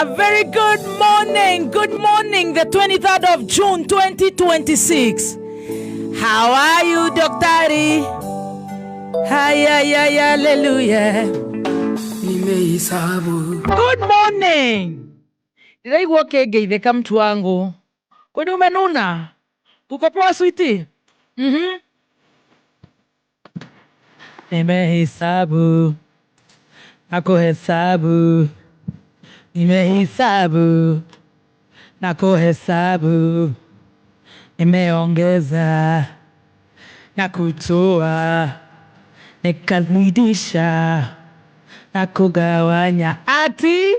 A very good morning. Good morning, the 23rd of June 2026. How are you, Daktari? Haya, ya, hallelujah. Nimehesabu. Good morning. Ndĩraigua ũkĩngeithĩka, mtu wangu. Kwani umenuna? Uko poa, sweetie? Nimehesabu na kuhesabu, nimehesabu na kuhesabu, nimeongeza na kutoa, nikazidisha na kugawanya. Ati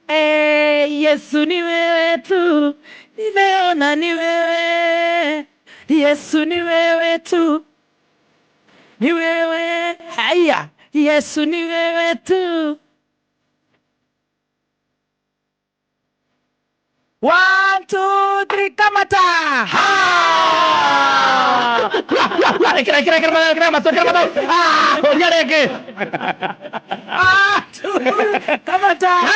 eh, Yesu ni wewe tu, nimeona ni wewe. Yesu ni wewe tu, ni wewe. Haya, Yesu ni wewe tu. One, two, three, kamata! Ha! Ah, two, kamata!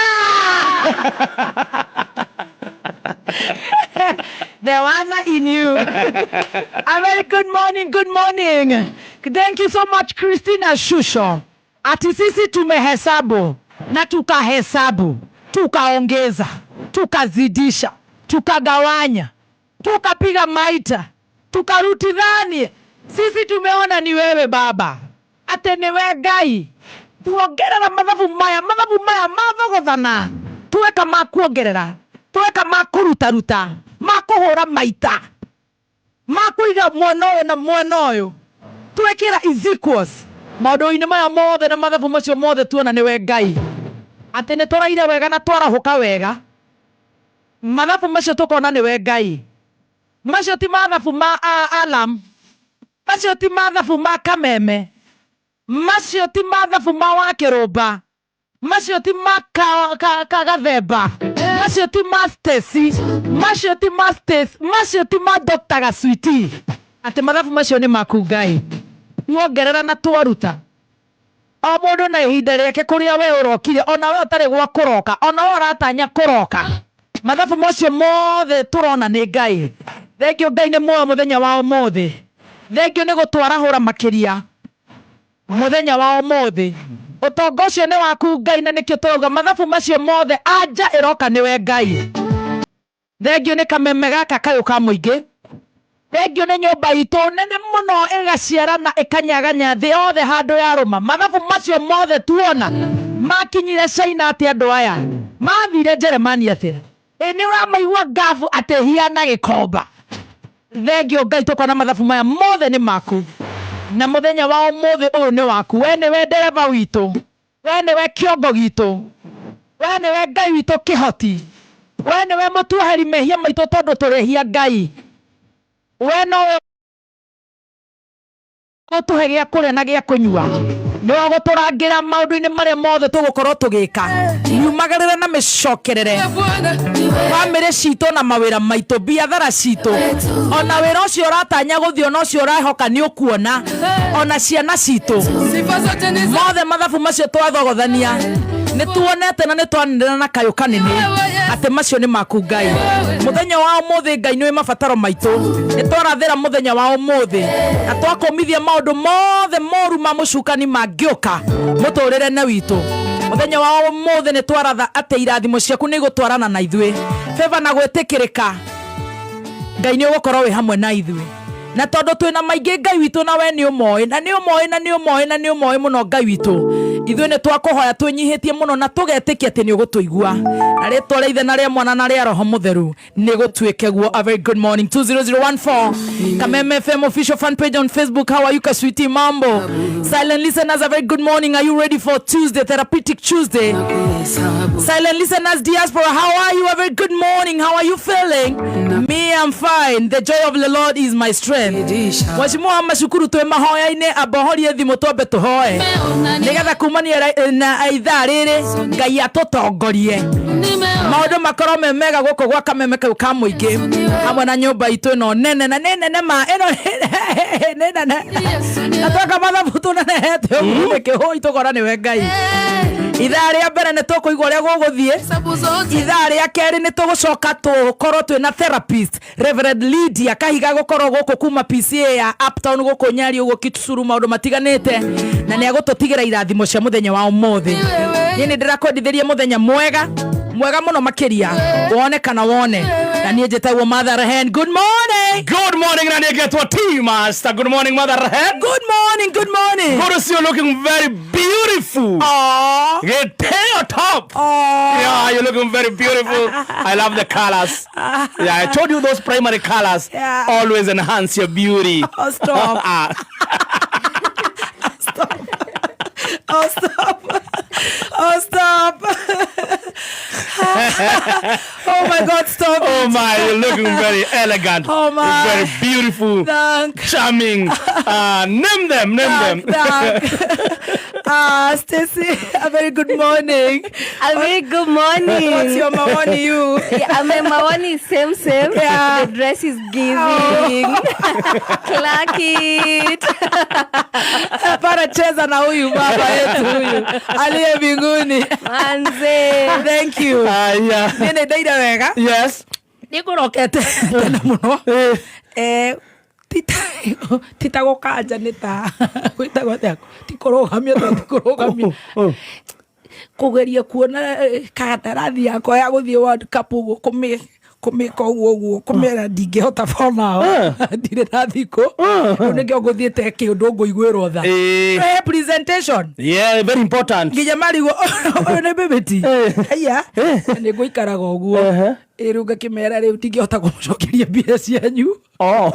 The one in you. A very good morning, good morning. Thank you so much, Christina Shusho. Ati sisi tumehesabu na tukahesabu, tukaongeza, tukazidisha, tukagawanya, tukapiga maita, tukarutithania. Sisi tumeona ni wewe Baba, ate ni we Ngai. Tuongerera mathabu maya, mathabu maya mathogothana, tuweka ma kuongerera, tuweka ma kurutaruta, ma kuhura maita, ma kuiga mwena ũyũ na mwena ũyũ, twekĩra is equals maũndũ-inĩ maya mothe na mathabu macio mothe, tuona nĩwe Ngai, atĩ nĩ tũraire wega na twarahũka wega. Mathabu macio tũkona nĩwe Ngai. Macio ti mathabu ma alam, macio ti mathabu ma Kameme, macio ti mathabu ma Wakĩrũmba, macio ti ma ka Gathemba, macio ti ma Stacy, macio ti ma Stacy, macio ti ma Dr. Gaswiti, atĩ mathabu macio nĩ maku Ngai. Tuongerera na twaruta o mũndũ na ihinda rĩake, kũrĩa we ũrokire, ona we ũtarĩ gwa kũroka, ona we ũratanya kũroka, mathabu macio mothe tũrona nĩ Ngai. Thengio Ngai nĩ muoyo mũthenya wa ũmũthĩ. Thengio nĩ gũtwarahũra makĩria mũthenya wa ũmũthĩ. Ũtonga ũcio nĩ waku Ngai, na nĩkĩo tũrauga mathabu macio mothe anja ĩroka nĩwe Ngai. Thengio nĩ kameme gaka kayũ ka mũingĩ. Thengio nĩ nyũmba itũ nene mũno, ĩgaciarana, ĩkanyaganya thĩ yothe handũ yarũma. Mathabu macio mothe tuona makinyire China atĩ andũ aya mathire Jeremani atĩa? Ĩ nĩ ũramaigua ngabu atĩ hiana gĩkomba. Thengio Ngai, tũkona mathabu maya mothe nĩ maku, na mũthenya wa ũmũthĩ ũyũ nĩ waku. We nĩwe ndereba witũ, we nĩwe kĩongo gitũ, we nĩwe Ngai witũ kĩhoti, we nĩwe mũtuoheri mehia maitũ, tondũ tũrĩhia Ngai. We nowe ũtũhe gĩa kũrĩa na gĩa kũnyua, nĩwe ũgũtũrangĩra maũndũ-inĩ marĩa mothe tũgũkorwo tũgĩka, miumagĩrĩre na mĩcokerere, bamĩrĩ citũ na mawĩra maitũ, biathara citũ, ona wĩra ũcio ũratanya gũthiĩ, ona ũcio ũrehoka nĩ ũkuona, ona ciana citũ. Sifa zote ni za Mothe mathabu macio twathogothania, nĩ tuonete na nĩ twanĩrĩra na kayũ kanene atĩ macio nĩ maku Ngai. Mũthenya wa ũmũthĩ, Ngai, nĩ mabataro maitũ. Nĩ twarathĩra mũthenya wa ũmũthĩ na twakũmithia maũndũ mothe moru ma mũcukani mangĩũka mũtũrĩre-inĩ witũ. Mũthenya wa ũmũthĩ nĩ twaratha atĩ irathimo ciaku nĩ igũtwarana na ithuĩ, favor na gwĩtĩkĩrĩka. Ngai, nĩ ũgũkorwo wĩ hamwe na ithuĩ, na tondũ twĩna maingĩ, Ngai witũ, na we nĩ ũmoĩ, na nĩ ũmoĩ, na nĩ ũmoĩ, na nĩ ũmoĩ mũno. Ngai witũ, ithuĩ nĩ twakũhoya twĩnyihĩtie mũno na tũgetĩkia atĩ nĩ ũgũtũigua, na rĩtwa rĩa Ithe na rĩa Mwana na rĩa Roho Mũtheru nĩ gũtuĩke guo. A very good morning. 20014 Kameme FM official fan page on Facebook. How are you, kaswiti? Mambo? Silent listeners, a very good morning. Are you ready for Tuesday, Therapeutic Tuesday? Kuhesabu. Silent listeners, diaspora, how are you? A very good morning. How are you feeling? Me, I'm fine. The joy of the Lord is my strength. Zidisha. Mheshimiwa macukuru, twĩ mahoya-inĩ, amba ũhorie thimũ twambe tũhoe Nimeona ni nĩgetha kumania na ithaa rĩrĩ Ngai atũtongorie. Nimeona. Maũndũ makorwo me mega gũkũ gwa kameme kau ka mũingĩ hamwe na nyũmba itũ ĩno nene na nĩ nene ma ĩno nĩ nene na tweka mathabu tũnenehete ũguo nĩkĩ tũkona nĩwe Ngai. Ithaa rĩa mbere nĩ tũkũigua ũrĩa gũgũthiĩ. Hesabu zote. Ithaa rĩa kerĩ nĩ tũgũcoka tũkorwo twĩna therapist Reverend Lydia Kahiga gũkorwo gũkũ kuma PCA ya Uptown gũkũ Nyari ũguo Kitusuru maũndũ matiganĩte na nĩ agũtũtigĩra irathimo cia mũthenya wa ũmũthĩ. Niĩ nĩ ndĩrakwendithĩria mũthenya mwega mwega mũno makĩria wone kana wone na niĩ njĩtagwo Mother Hen. Good morning. Good morning, na nĩngetwo T Master. Good morning, Mother Hen. Good morning, good morning. Good to see you looking very beautiful. Aw. Gĩtĩo top. Aw. Yeah, you're looking very beautiful. I love the colors. Yeah, I told you those primary colors Yeah. always enhance your beauty. Oh, stop. Ah, Oh, stop. Oh, stop. Oh, my God, stop. Oh my, you're looking very elegant. Oh, my. Very beautiful. Thank. Charming. Name them, name them. Thank. Stacy, a very good morning. A very good morning. What's your maoni, you? Yeah, my maoni is same, same. Yeah. The dress is giving. Clack it. Hapana, cheza na huyu baba yetu huyu aliye mbinguni. Manze. Thank you. Yeah. Niĩ nĩ ndaire wega. Yes. Nĩ ngũrokete tene mũno. Eh, tita gũkanja nĩ ta gwĩtagwo atĩa? Ti kũrũgamia to ti kũrũgamia kũgeria kuona kandarathi yakwa ya gũthiĩ World Cup ũguo kũmĩka ũguo ũguo kũmĩra ndingĩhota for now, ndirĩ na thikũ rĩu nĩkĩo ngũthiĩte kĩũndũ ngũiguĩrwo tha. Presentation. Yeah, very important. Nginya marigwo ũyũ nĩ bĩbĩti aya nĩ ngũikaraga ũguo ĩ rĩu ngakĩmera rĩu ndingĩhota kũmũcokeria mbia cianyu. Oh.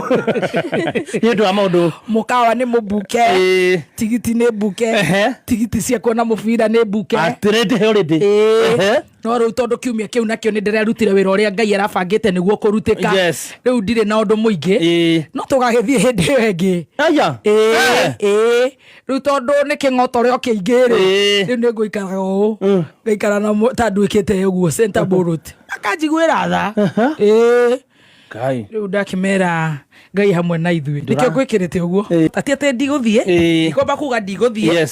Nĩ ũndũ wa maũndũ. Mũkawa nĩ mũbuke, tigiti nĩ mbuke, tigiti cia kuona mũbira nĩ mbuke. Atĩrĩndĩ already. Ĩĩ. No rĩu tondũ kiumia kĩu nakĩo nĩ ndĩrerutire wĩra ũrĩa Ngai arabangĩte nĩguo kũrutĩka, rĩu ndirĩ na ũndũ mũingĩ, no tũgagĩthiĩ hĩndĩ ĩyo ĩngĩ. Aya. Ĩĩ, ĩĩ. Rĩu tondũ nĩ kĩng'otore kĩingĩ rĩ, rĩu nĩ ngũikaraga ũũ ngaikara na ta nduĩkĩte ũguo center borot akanjiguĩra tha. Ĩĩ. Kai. Rĩu ndakĩmera Ngai hamwe na ithuĩ nĩkĩo ngwĩkĩrĩte ũguo ati atĩ ndigũthiĩ ndikwamba kuga ndigũthiĩ.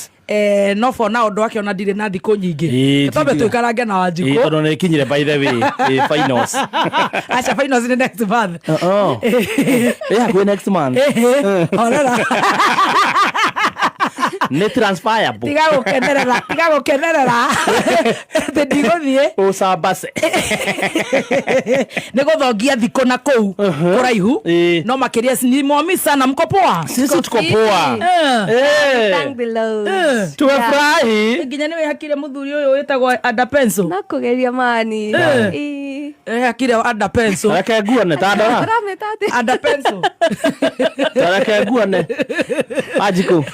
No for now ũndũ wake ona ndirĩ na thikũ nyingĩ. Twambe tũikarange na Wanjikũ. Tondũ nĩ ikinyire by the way. Finals. Aca, finals nĩ next month. Oh. Hakuhĩ next month. Horera. Nĩ transferable. Tiga gũkenerera, tiga gũkenerera atĩ ndigũthiĩ. Ũcambace. Nĩ gũthongia thikũ na kũu kũraihu. No makĩria ni mwami sana mko poa. Sisi tuko poa. Thank the Lord. Tumefurahi. Nginya nĩ wĩhakire mũthuri ũyũ wĩtagwo Ada Pencil. Na kũgeria mani. Ĩĩ. Wĩhakire Ada Pencil. Reke nguone ta ndora. Ũramĩta atĩa? Ada Pencil. Reke nguone. Wanjikũ.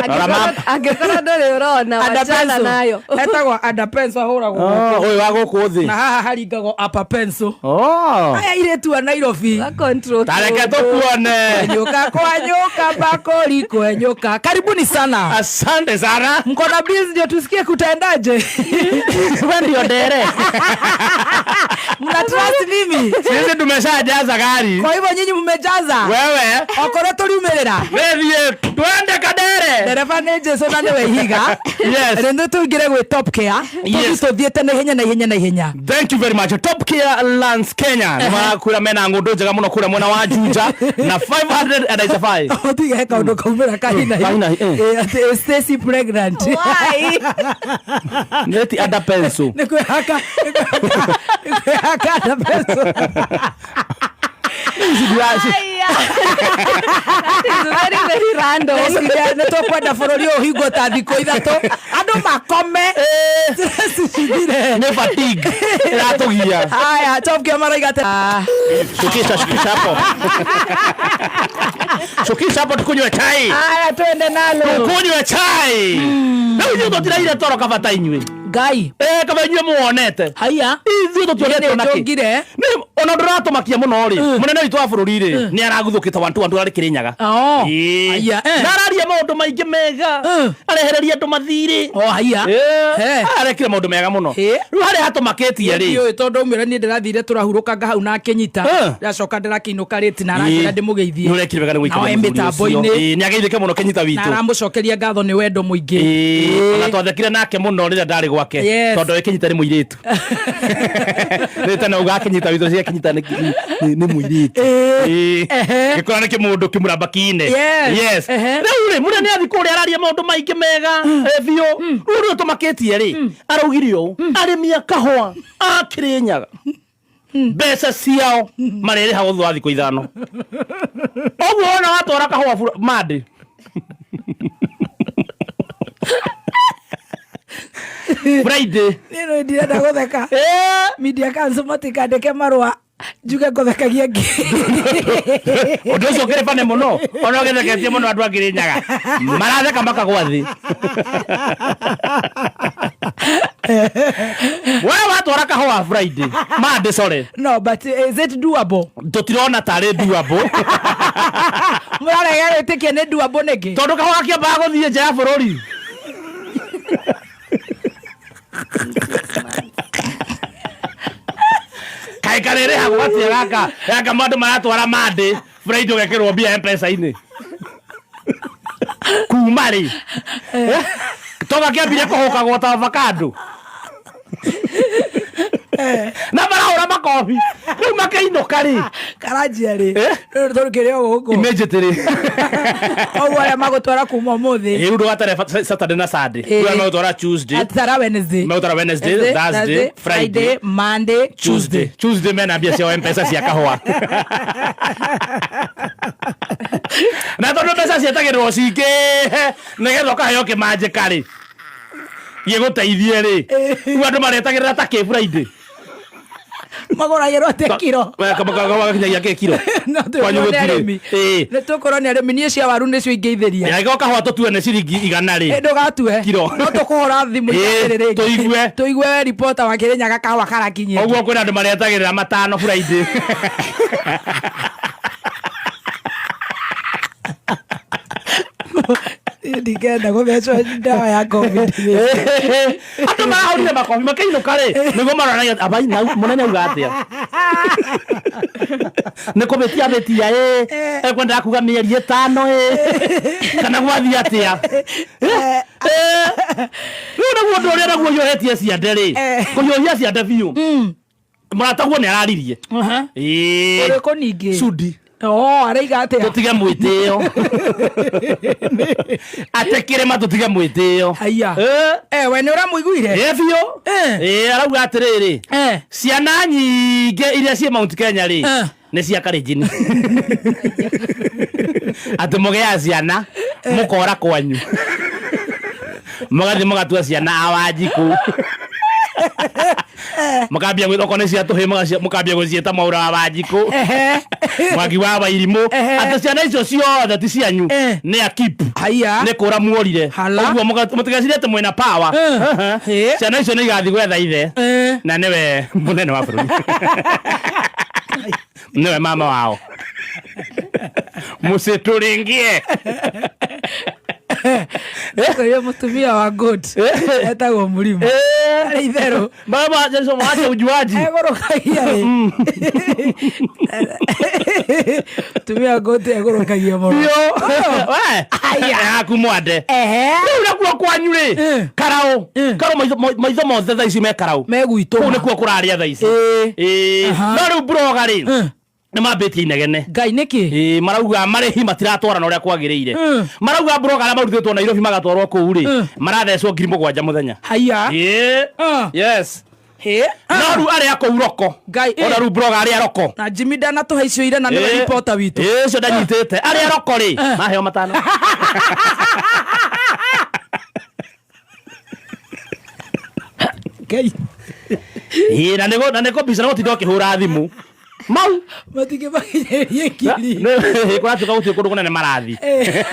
Rora Angĩkorwo ndũrĩ ũrona Ada wachana Pencil. nayo. Etagwo Ada Pencil ahũragwo Oh, ũyũ wa gũkũ thĩ. na haha haringagwo Upper Pencil. Oh. Aya airĩtu a Nairobi. Control. Ta reke tũkuone. Kwenyuka kwanyuka bakori kwenyuka, karibuni sana. Asante sana. Mko na bills ndio tusikie kutaendaje. Wewe ndio ndere. Mna trust mimi? Sisi tumeshajaza gari. Kwa hivyo nyinyi mmejaza. Wewe okorwo tũriumĩrĩra Wewe twende Kadere. Ndereba nĩ Jesu na nĩwe ihiga. Yes. Rĩu tũingĩre gwĩ Top Care. Yes. Tũthiĩ tũthiĩte na ihenya na ihenya na ihenya. Thank you very much. Top Care Lands Kenya. Nĩ marakwĩra mena ng'ũndũ njega mũno kũrĩa mwena wa Juja na 595. Ũtige he kaũndũ kaumĩra kahinahi. Kahinahi, eh. Atĩ is Stacy pregnant? Why? Nĩ ti Ada Pencil. Nĩ kwĩhaka nĩ kwĩhaka nĩ kwĩhaka Ada Pencil. Aya. That is very, very random. Ndeciria nĩ tũkwenda bũrũri ũyũ ũhingwo ta thikũ 3 andũ makome stress cithire. Nĩ fatigue. Ĩratũgia. Haya, Top Care marauga atĩ Shukisha, shukisha hapo. Shukisha hapo tukunywe chai. Haya, twende nalo. Tukunywe chai. Rĩu ithuĩ tũtiraire toro kaba ta inyuĩ. Ngai. Kaba inyuĩ muonete. Haya. Ithuĩ tũtionete Niĩ ona kĩ. nĩnjũngire. Nĩ Ona ũndũ ũratũmakia mũno rĩ, mũnene witũ wa bũrũri rĩ, nĩ araguthũkĩte wantu wantu arĩ Kĩrĩnyaga. Oh. Ĩĩ. Aya, eh. Na araria maũndũ maingĩ mega. Eh. Arehereria andũ mathirĩ. Oh, haiya. Ĩĩ. Eh. Arekire maũndũ mega mũno. Ĩĩ. Rĩu harĩa hatũmakĩtie rĩ. Ndiũĩ tondũ umĩra niĩ ndĩrathire tũrahurũkanga hau na akĩnyita. Eh. Ndacoka ndĩrakĩinũka rĩti na aranjĩra ndĩmũgeithie. Nĩ ũrekire wega nĩ gũikara Nao e mũthuri ũcio. mĩtambo-inĩ. Ĩĩ, nĩ ageithĩke mũno Kĩnyita Na witũ. aramũcokeria ngatho nĩ wendo mũingĩ. Ĩĩ, ona twathekire nake mũno rĩrĩa ndarĩ gwake. Yes. Tondũ we Kĩnyita nĩ mũirĩtu. Rĩu tene uga Kĩnyita witũ cia Kĩnyita nĩ mũirĩtu. Ĩĩ. Ehe. Gĩkora nĩ kĩmũndũ kĩmũramba kine. Yes. Yes. Ehe. Rĩu rĩ, mũnene athiĩ kũrĩa araria maũndũ maingĩ mega biũ. Rĩu rĩu tũmakĩtie rĩ, araugire ũũ, arĩmi a kahũa a Kĩrĩnyaga mbeca ciao marĩrĩhagwo thutha wa thikũ 5. Ũguo wona watwara kahũa Monday. Friday. Niĩ nĩ ndirenda gũtheka. Eh. Media Council matikandĩke marũa njuge ngũthekagia ngĩ. Ũndũ ũcio ũkĩrĩ bane mũno ona ũgĩtheketie mũno andũ a Kĩrĩnyaga maratheka makagwa thĩ. We watwara kahũa Friday, Monday, sorry. No, but is it doable? Tũtirona tarĩ doable. Mũrarega gwĩtĩkia nĩ doable nĩkĩ? Tondũ kahũa kĩambaga gũthiĩ nja ya bũrũri. Kaĩ karĩrĩhagwo atĩa gaka gaka andũ maratwara Monday, Friday ũgekĩrwo mbia M-Pesa-inĩ kuma rĩ? To gakĩambire kũhũkagwo ta avocado na marahũra makobi rĩu makĩinũka rĩ. Karanjia rĩ. Eh? Rĩu tũkĩrĩ o gũkũ. Immediately. Koguo arĩa magũtwara kuma ũmũthĩ. Rĩu ndũgatare Saturday na Sunday. Eh. Rĩu arĩa megũtwara Tuesday. Atara Wednesday. Megũtwara Wednesday, Thursday, Friday, Monday, Tuesday. Tuesday mena mbia ciao M-Pesa cia kahũa. Na tondũ mbeca cietagĩrĩrwo cingĩhe nĩgetha ũkaheo kĩmanjĩka rĩ, gĩgũteithie rĩ, rĩu andũ maretagĩrĩra ta kĩ Friday. Magũragĩrwo atĩa kiro? Gakinyagia kĩ kiro? No Kwanyu tũkorwo nĩ gũtirĩ. arĩmi. Ĩĩ. Nĩ tũkorwo nĩ arĩmi niĩ cia waru nĩcio ingĩithĩria. Angĩkorwo kahũa tũtue nĩ ciringi 100 rĩ. Ndũgatue. Kiro. No tũkũhũra thimũ Ĩĩ, ithatĩrĩ rĩngĩ. tũigue. Tũigue we reporter wa Kĩrĩnyaga kahũa karakinyia. Ũguo kwĩna andũ maretagĩrĩra 5 Friday. Ndingĩenda gũthecwo ndawa ya COVID. Andũ marahũrire makobi makĩinũka rĩ, nĩguo maroragia abai na mũnene auga atĩa. Nĩ kũbĩtia bĩtia ĩ, ekwendaga kuga mĩeri 5 ĩ, kana gwathiĩ atĩa. Rĩu naguo ũndũ ũrĩa naguo ũhiũhĩtie ciande rĩ, kũhiũhia ciande biũ. Mũrataguo nĩ araririe. Ĩĩ. Ũrĩkũ ningĩ? Sudi. Oh, araiga atĩa? Tũtige mwĩtĩo. Ate kĩrĩma tũtige mwĩtĩo. Haiya. Eh. Eh, we nĩ ũramũiguire? Ĩ biũ. Eh. Ĩ arauga atĩrĩrĩ. Eh. Ciana nyingĩ iria ciĩ Mount Kenya rĩ, Eh. nĩ cia Kalenjin. Atĩ mũgĩaga ciana mũkora kwanyu. Mũgathiĩ mũgatua ciana a Wanjikũ. Mũkambia okorwo nĩ cia tũhĩĩ mũkambia gũciĩta Mwaura wa Wanjikũ. Ehe. Mwangi wa Wairimũ. Ehe. Atĩ ciana icio ciothe ti cianyu. Eh. Nĩ akip. Haiya. Nĩ kũra muorire. Hala. Ũguo mũtigecirie atĩ mwĩna power. Eh. Ehe. Eh. Ciana icio nĩ igathiĩ gwetha ithe. Eh. Na nĩwe mũnene wa bũrũri. Nĩwe mama wao. Mũcitũrĩngie. Ũcio mũtumia wa good. Etagwo Mũrima. Arĩ itherũ. Baba Jason wache ujuaji. Egũrũkagia rĩ. Mũtumia wa good egũrũkagia mũno. Biũ. We. Yaku mwande. Ehe. Rĩu nakuo kwanyu rĩ, Eh. karau. Eh. Karau maitho mothe thaa ici me karau. Me gwitũ. Kũu nĩkuo kũrarĩa thaa ici. Ĩĩ. Ĩĩ. Aha. No rĩu broga rĩ, Eh. nĩ mambĩtie inegene. Ngai nĩkĩ? Ĩĩ, marauga marĩhi matiratwarana ũrĩa kwagĩrĩire. Mm. Marauga broga arĩa marutĩtwo Nairobi magatwarwo kũu rĩ, Mm. marathecwo 7,000 mũthenya. Haiya. Ĩĩ. Ah. Yes. Hĩ. No rĩu arĩa kũu roko. Ngai, ĩ. Ona rĩu broga arĩa roko. Na Jimmy ndanatũhe icio ira na nĩwe Ĩĩ. reporter witũ. Ĩĩ, ũcio ndanyitĩte. Arĩa roko rĩ, Eh. maheo 5. Ngai. Ĩĩ, na nĩgo na nĩko mbica na gũtinda ũkĩhũra thimũ. Mau. Matingĩmakinyĩrie ngiri. Kũratuĩka gũtirĩ kũndũ kũnene marathi. Eh.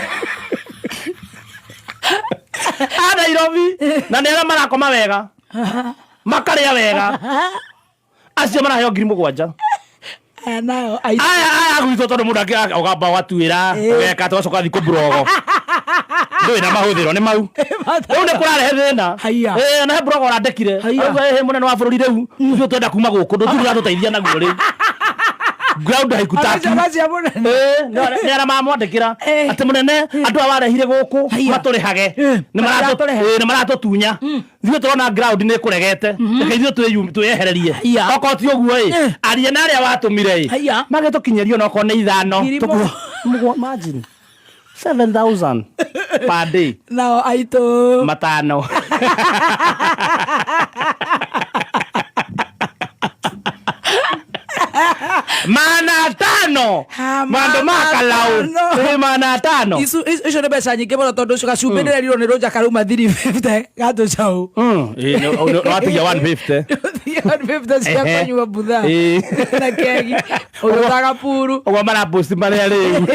A Nairobi na nĩ arĩa marakoma wega. Makarĩa wega. Acio maraheo 7,000. Aya nayo aitũ. Aya aya gwitũ tondũ mũndũ angĩ ũgamba ũgatuĩra ũgeka tũgacoka thiĩ kũmburogo ndũĩ na mahũthĩro nĩ mau rĩu nĩ kũrarehe thĩna. Haiya. Ĩĩ, na he mburogo ũrandĩkire. Haiya. Auga ĩhĩ mũnene wa bũrũri rĩu ithuĩ twenda kuma gũkũ ndũtirĩ ũratũteithia naguo rĩu ground haikutaki. Ona cia mũnene. Ĩĩ, nĩ arĩa mamwandĩkĩra Eh. atĩ mũnene andũ aya warehire gũkũ Haiya. matũrĩhage. Eh, Nĩ matiratũrĩha. ĩĩ, nĩ maratũtunya ithuĩ tũrona ground nĩ ĩkũregete reke ithuĩ twĩyehererie. Haiya. Okorwo ti ũguo ĩ Eh. aria na arĩa watũmire ĩ Haiya. magĩtũkinyĩrio onokorwo nĩ ithano. Ngiri Imagine 7000 per day. Nao aitũ. Matano. Mana tano. Ha, Mandũ mana ma kalau. tano. Ĩ, mana tano. Icio nĩ mbeca nyingĩ mũno tondũ ũcio gacumbĩ ndĩrerirwo nĩ rũnja karauma 350 gatũcaũ. Ĩ, nĩ watigia 150. 150 cia Ehe. kũnyua mbutha Ĩ. na kegi ũgũtaga puru. Ũguo maraposti marĩa rĩu.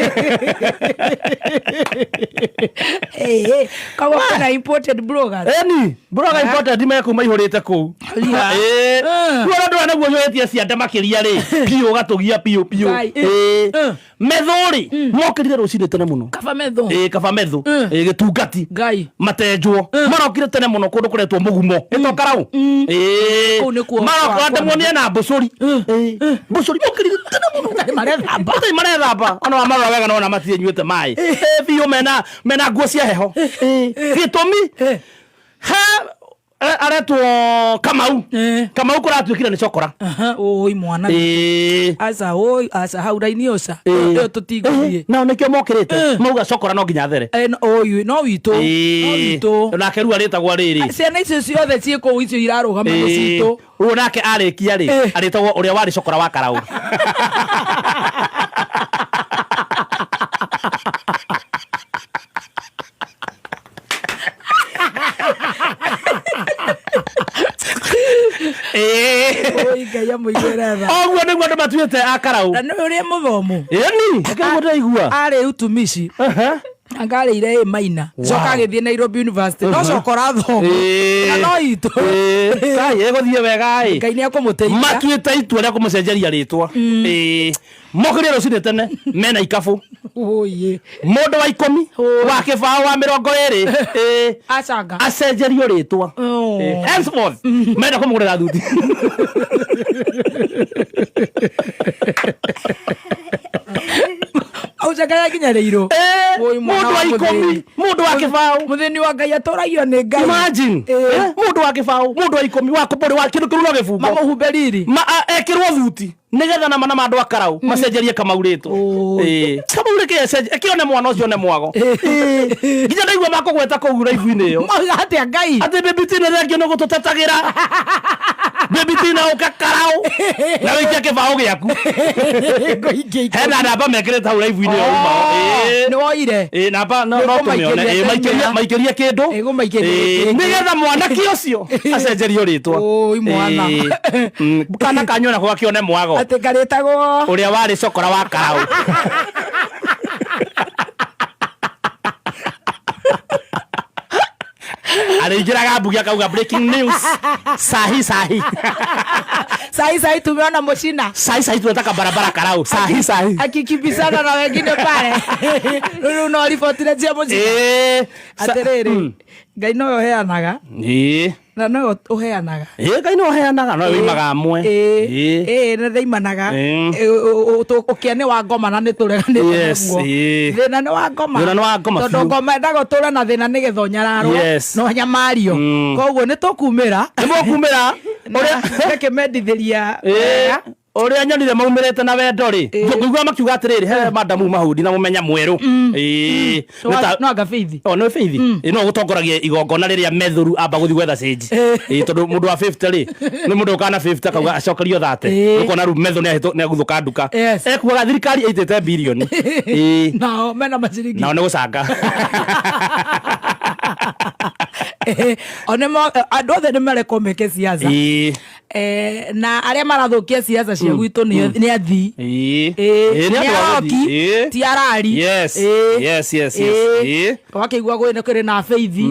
Koguo kwĩna imported bloggers. Eni mburoga imported mekuma ihũrĩte kũu. Ria. Ĩ. Eh. Rĩu ona ndũra nĩguo ũiyũrĩtie ciande makĩria rĩ piũ ũgatũgia piũ piũ. Ngai. Ĩ. Eh. Methũ rĩ mokĩrire rũcinĩ tene mũno. Kaba metho. Ĩ, kaba methu. Ĩ, gĩtungati. Ngai. Matenjwo marokire tene mũno kũndũ kũretwo mũgumo ĩto karau. Kũu nĩkuo marokora kwa- ndĩmuonie na mbũcũri. Ĩ, mbũcũri mokĩrire tene mũno. Matarĩ marethamba. Matarĩ marethamba ona wamarora wega nona matirĩ nyuĩte maĩ. Ĩ, biũ mena nguo cia heho. Ĩ, gĩtũmi Eh. he aretwo Kamau. Eh. Kamau kũratuĩkire nĩ cokora. Aha, oi mwana. Ĩ. Aca oi aca hau raini ũca. Ĩ. Ĩyo tũtingũthiĩ. Nao nĩkĩo mokĩrĩte Eh. mauga cokora no nginya there. Eh, oi no witũ. No witũ. Nake rĩu arĩtagwo rĩrĩ. Ciana icio ciothe ciĩ kũu icio irarũgama nĩ citũ. Ũyũ nake arĩkia rĩ Eh. arĩtagwo ũrĩa warĩ cokora wa karau. Ĩĩ. Oi Ngai amũiguĩre tha. Ũguo nĩguo andũ matuĩte a karau. Na nĩ ũrĩa mũthomu. Ĩni akĩguo ndĩraigua. Arĩ utumishi. Anga arĩire ĩ maina. Coka agĩthiĩ Nairobi University. No cokora thomo. Ĩĩ. Na no itũ. Ĩĩ. Kai ĩgũthiĩ wega ĩ. Ngai nĩ ekũmũteithia. Matuĩte itua rĩa kũmũcenjeria rĩtwa. Ĩĩ. Mokĩrire rũcinĩ tene mena ikabũ. Oye. Mũndũ wa ikũmi wa kĩbaũ wa 20 ĩĩ Acanga. acenjerio rĩtwa. Oh. Ĩĩ, henceforth menda kũmũgũrĩra thuti. Aucanga yakinyĩrĩirwo. Ĩĩ, Oi, mwana mũndũ wa ikũmi mũthĩni. mũndũ wa kĩbaũ. Mũthĩni wa Ngai atũragio nĩ Ngai. Imagine. Ĩĩ. Eh, mũndũ wa kĩbaũ mũndũ wa ikũmi wa kũbũrĩ wa kĩndũ kĩu no gĩbungo. Mamũhumbe riri. Ma ekĩrwo thuti nĩgetha nama na mandũ a karau macenjerie Kamau rĩtwa. Oi. Ĩĩ. Kamau rĩkĩ ĩkĩone mwana ũcio ne mwago. Ĩĩ. Nginya ndaigua makũgweta kũu raibu-inĩ ĩyo. Mauga atĩa Ngai? Atĩ Baby Tina thengio nĩ gũtũtetagĩra. Baby Tina ũka karau na wĩikie kĩbaũ gĩaku. Ngũingĩ Hena namba mekĩrĩte hau raibu-inĩ ĩyo umao. Ĩĩ. Nĩ woire. Ĩĩ, namba no no tũmĩone. Ĩĩ, maikĩrie maikĩrie kĩndũ. Ĩĩ, gũmaikĩria Ĩĩ, kĩndũ. nĩgetha mwanake ũcio acenjerio rĩtwa. Oi, mwana. Ĩĩ. Kana kanyu nako gakĩone mwago. Atĩ karĩtagwo. Ũrĩa warĩ cokora wa karau. Arĩingĩraga mbugi akauga breaking news sahi sahi. Sahi sahi tumeona Mũcina. Sahi sahi tunataka barabara karau sahi sahi. Akikimbizana na wengine pale. Rĩu no ribotire cia Mũcina. Ĩĩ. Atĩrĩrĩ, Ngai nowe ũheanaga Ĩĩ. na nowe ũheanaga. Ĩĩ, Ngai nĩwe ũheanaga nowe wĩimaga amwe. Ĩĩ. Ĩĩ nĩ ndaimanaga. Ĩĩ. Ũkĩa nĩ wa ngoma na nĩ tũreganĩte Yes, naguo. ĩĩ. Thĩna nĩ wa ngoma. Thĩna nĩ wa ngoma Tondũ biũ. ngoma endaga ũtũre na thĩna nĩgetha ũnyararwo Yes. na ũnyamario. Koguo nĩ tũkumĩra. Nĩ mũkumĩra. Ũrĩa ngakĩmendithĩria Ĩĩ. wega. Ũrĩa nyonire maumĩrĩte na wendo rĩ ngũigua makiuga atĩrĩrĩ he madamu mahudi na mũmenya mwerũ. Ĩĩ. Nĩ ta- No anga Faith. O nĩ Faith. Ĩĩ, no gũtongoragia igongona rĩrĩa methũru amba gũthiĩ gwetha cĩnji. Ĩĩ, tondũ mũndũ wa 50 rĩ nĩ mũndũ ũkaga na 50 akauga acokerio 30. Ĩĩ. Ũkona rĩu methu nĩ aguthũka nduka. Yes. Ekuaga thirikari ĩitĩte birioni. Ĩĩ. Nao mena maciringi. Nao nĩ gũcanga. Andũ othe nĩ marekwo meke siasa. Ĩĩ. Na arĩa marathũkia siasa cia gwitũ nĩ athii. Ĩĩ. Ĩĩ, Ĩĩ, nĩ nĩ andũ a aroki gũthiĩ. Ĩĩ. ti arari. Yes. Ĩĩ. Yes, yes, yes. Ĩĩ. Ĩĩ. Wakĩigua gwĩ kũrĩ na beithi,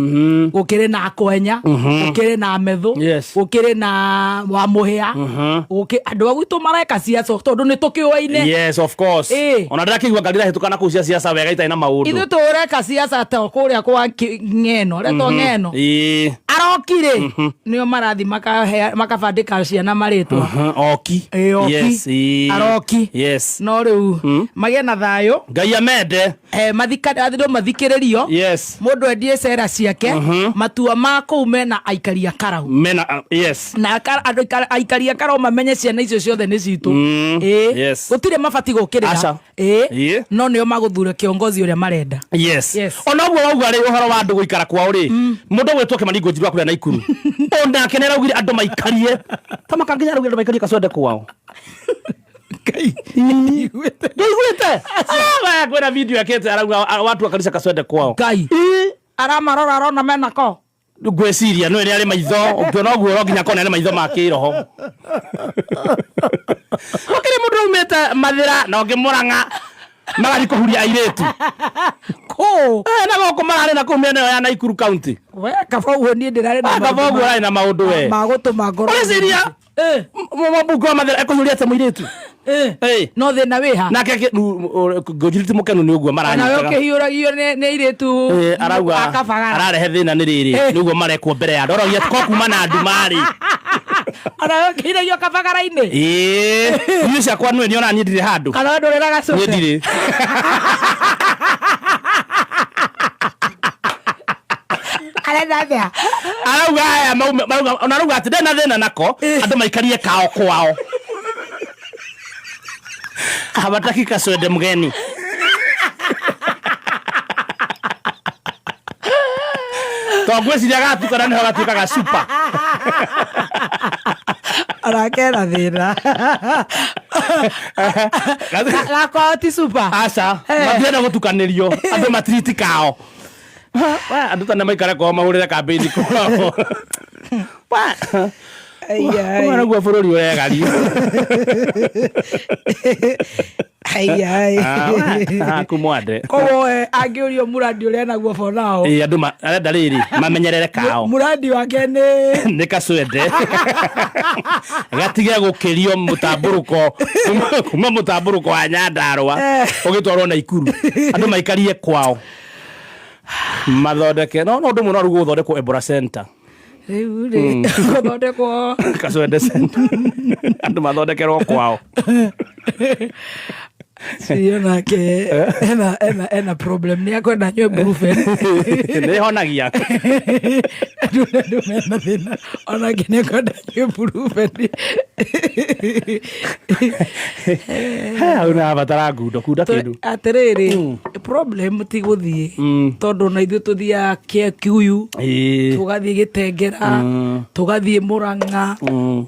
gũkĩrĩ na kwenya, gũkĩrĩ na methu, Yes. gũkĩrĩ na wa mũhĩa. Andũ a gwitũ mareka siasa tondũ nĩ tũkĩũaine. Yes, of course. Ĩĩ. Ona ndĩrakĩigua ngari irahĩtũka na kũu cia siasa wega itarĩ na maũndũ. Ithuĩ tũreka siasa ta kũrĩa kwa ng'eno retwo ng'eno. Ĩĩ. Aroki rĩ, nĩo marathi makabandĩka ciana marĩtwa. Oki. Ĩĩ, oki. Yes, ĩĩ. Aroki. Yes. No rĩu magĩe na thayũ. Ngai amende. Andũ mathikĩrĩrio. Yes. Mũndũ endie cera ciake, matua ma kũu mena aikari a Karau. Mena yes. Na andũ aikari a Karau mamenye ciana icio ciothe nĩ citũ. Ĩĩ. Yes. Gũtirĩ mabati gũkĩrĩra. Aca. Ĩĩ. Ĩĩ. No nĩo magũthure kĩongozi ũrĩa marenda. Yes. Yes. Ona ũguo wauga rĩ, ũhoro wa andũ gũikara kwao rĩ, mũndũ ũgwĩtwo Kĩmani Ngũnjiri wa kũrĩa Naikuru, onake nĩ araugire andũ maikarie ta makanginya, araugire andũ maikarie kacwende kwao. Ndũiguĩte? Ah, kwĩna video ekĩte arauga watu wakarisha kacwende kwao. Ngai aramarora arona menako. Ngwĩciria no nĩ arĩ maitho, ũngĩona ũguo no nginya kona nĩ maitho ma kĩroho. Gũkĩrĩ mũndũ aumĩte Mathĩra na ũngĩ Mũrang'a, magathiĩ kũhuria airĩtu. Kũ? Na gũkũ mararĩ na kũu mĩena ĩyo ya Naikuru County. We kaba ũguo niĩ ndĩrarĩ na Ah, kaba maũndũ ũguo ũrarĩ na maũndũ we. ma gũtũma ngorwo. Ũreciria mũmbunge wa Mathĩra ekũhiũria atĩa mũirĩtu? No thĩna wĩha. Nake Ngũnjiri ti mũkenu nĩ ũguo Onawe maranyitaga. ũkĩhiũragio nĩ airĩtu Arauga a Kabagara. ararehe thĩna nĩ rĩrĩ, nĩ ũguo marekwo mbere ya andũ, araugia ko kuma na nduma rĩ. Onawe ũkĩhiũragio Kabagara-inĩ. Ĩĩ, niĩ ciakwa nĩwe nĩona niĩ ndirĩ handũ. Kana we ndũrĩraga Niĩ cũcũ? ndirĩ. Arenda atĩa? Arauga aya marauga, ona arauga atĩ ndena thĩna nako, andũ maikarie kao kwao, hawataki kaswende mgeni. To ngwĩciria gatukana nĩho gatuĩkaga super. Onake ena thĩna. Gakwao ti super. Aca, matirenda gũtukanĩrio, andũ matiriti kao. Andũ ta nĩ maikare kwao mahũrĩre kambĩini kwao. Ai, ai. Naguo bũrũri ũregario. Ai, ai. Haku mwande. Koguo angĩũrio mũrandi ũrĩa naguo for now. Ĩĩ, andũ arenda rĩrĩ mamenyerere kao. Mũrandi wake nĩ Nĩ kacwende gatige gũkĩrio mũtambũrũko kuma mũtambũrũko wa Nyandarũa ũgĩtwarwo Naikuru. Andũ maikarie kwao mathondeke no ũndũ mũno rĩu gũthondekwo Ebola Center. Rĩu rĩ gũthondekwo Kacwende Center, andũ mathondekerwo kwao. Cio nake ena problem, nĩ akwenda nyue Brufen. Nĩ honagia. Andũ mena thĩna, onake nĩ akwenda nyue Brufen. Hau nĩ abatara ngundo kunda kĩndũ. Atĩrĩrĩ, problem ti gũthiĩ, tondũ na ithuĩ tũthiaga Kikuyu, tũgathiĩ Gĩtengera, tũgathiĩ Mũrang'a.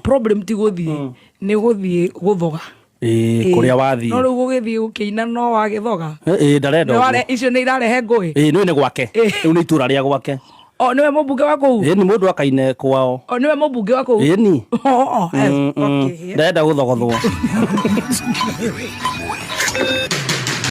Problem ti gũthiĩ, nĩ gũthiĩ gũthoga. Ĩĩ, kũrĩa wathiĩ. No rĩu gũgĩthiĩ gũkĩina no wagĩthoga. Ĩĩ, ndarenda Nĩ ũguo. Icio nĩ irarehe ngũĩ. Ĩĩ, nĩwe nĩ gwake. Rĩu nĩ itũra rĩa gwake. O nĩwe mũmbunge wa kũu? Ĩĩ, nĩ mũndũ akaine kwao. O nĩwe mũmbunge wa kũu? Ĩĩ, ni. O, yes, okay. Ndarenda gũthogothwo.